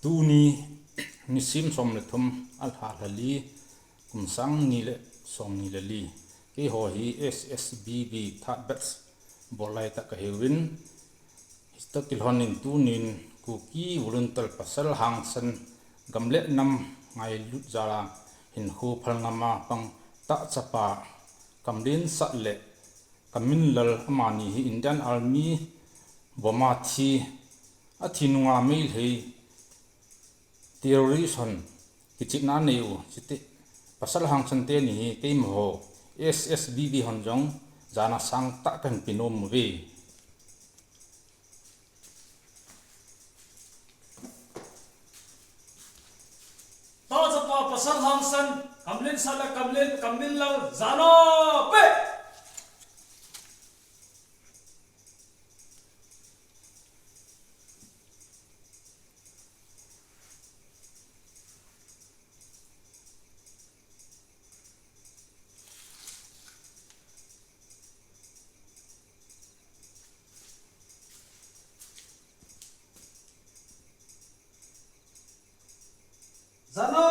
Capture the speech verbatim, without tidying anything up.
Tuni nisim som le thum, a lha lha li, kum sang ni le som ni le li. Keiho hi S S B B third batch bol lai tah kahiuvin, hiche toh kilhonin tunin Kuki volunteer pasal hangsan gam le nam ngailut jal a hinkho phalngam a pang tah chapa Kamlensat le Kamminlal amani hi Indian Army bomb a thi, athi nunga Meitei terrorist hon kichihna anei u, chuteng pasal hangsan teni hi keimaho S S B B hon jong jana sangtah kahin pe nom uve. Tah chapa pasal hangsan, Kamlensat le Kamlen, Kamminlal, jana pe! Jana